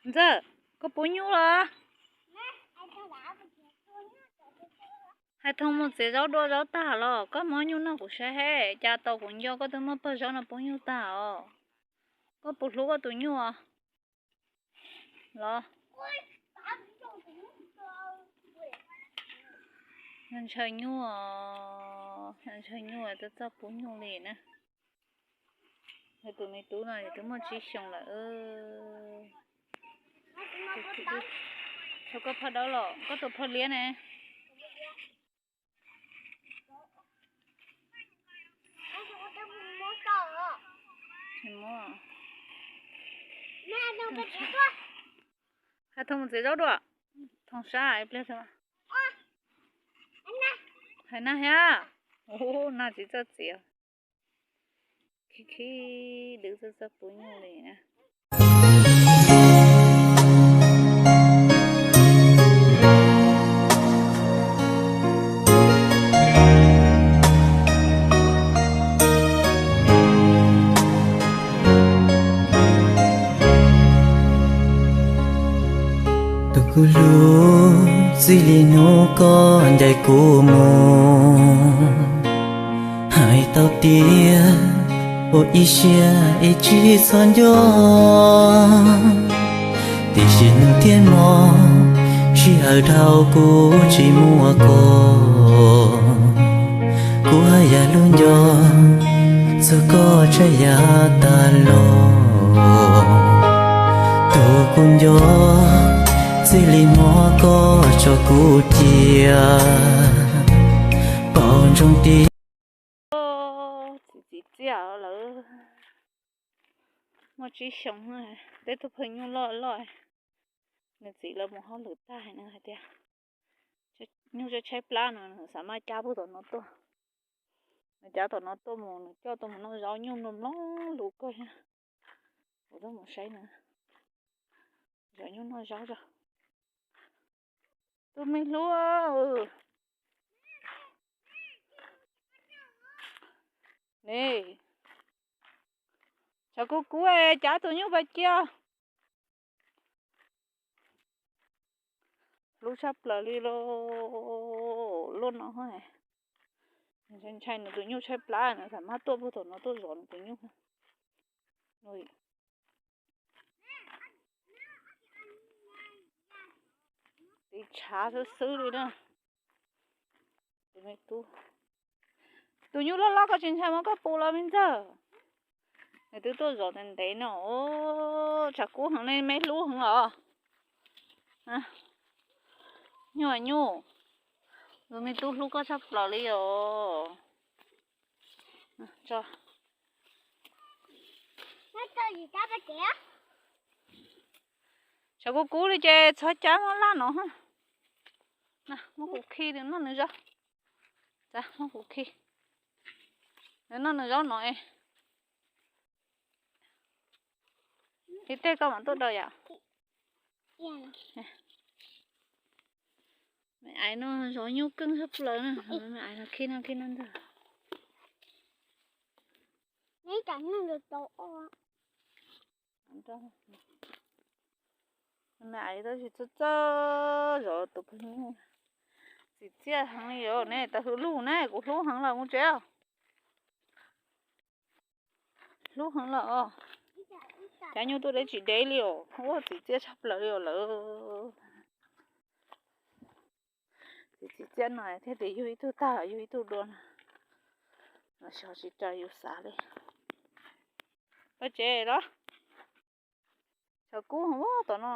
Ntxawg, koj puv nyuj los? Hais Thoom mus txiav zaub dua zaub tag los koj muab nyuj noj kuv saib he, cas tau kuv nco koj twb muab pawg zaub no pub nyuj tag os. Koj puas hlub koj tus nyuj os? Los, ntshaw nyuj, ntshaw nyuj txawj txawj pub nyuj li na. Tus me tub no twb muaj tsib xyoos lawm. Tso koj phaj dawb los koj tus phaj liab ne. Hais Thoom mus txiav zaub dua. Thoom sab ib pliag. Hais Nag thiab. Nag tsis txawj txiav. Khib khib dwb txawj txawj pub nyuj li na. Tus kuv hlub, txij li hnub koj ncaim kuv mus, hais tau tias ua ib siab es tsis txhob nco. Tiam sis hnub thiab hmo, sij hawm dhau kuv tsis muaj koj, kuv haj yam hlub nco txog koj tshaj yav tas los. Tus kuv nco, txij li hnub koj tso kuv cia, pom ntsoov tias txiv txiv txiaj lawm. Muaj tsib xyoos, peb tug phaw nyuj loj loj. Nws txiv lawv mus hauj lwm tag, nws hais tias nyuj tshaib tshaib plab no nws xav maj cab puag tom no tuaj. Nws cab tom no tuaj mus, nws coj tuaj mus noj zaub, nyuj mloog mloog lus kawg thiab. Kuv tuaj mus saib nws zov nyuj noj zaub tso. Tus me hlub, ne, tshav kub kub cab tus nyuj pas cia. Hlub tshaj plaws li lauj, luaj no. Ntshai ntshai nws tus nyuj tshaib plab, nws xav maj tuaj puag tom no tuaj zov nws tus nyuj. Tiv tshav xwb xwb li na. Tus me tub, tus nyuj loj loj koj tsis ntshai muab koj pub los me ntxawg? Nws twb tuaj zov ntev ntev no. Tshav kub heev li, me hlub heev os. Nyuj nyuj, tus me tub hlub koj tshaj plaws li os. Tshav kub kub li ces txhob cab, muab laj no. Muab kuv khi nws noj nws zaub. Muab kuv khi nws noj nws zaub no. Ib teg koj mam tuaj daws yom. Me aiv no zov nyuj keej tshaj plaws na, me aiv no khi no khi no ntag. Me aiv tab sis txawj txawj zov tus phaw nyuj, txiv txiaj heev li os. Ne, tau hlub lug ne, kuv hlub heev los mus tsev. Hlub heev los os. Cab nyuj tuaj deb tsis deb li os, ua txiv txiaj tshaj plaws li os lawm. Txiv txiaj no thiaj li yug ib tug tag los yug ib tug dua na. Los xyov tsis raws yus xav li. Pab tsev los, tshav kub heev tom no.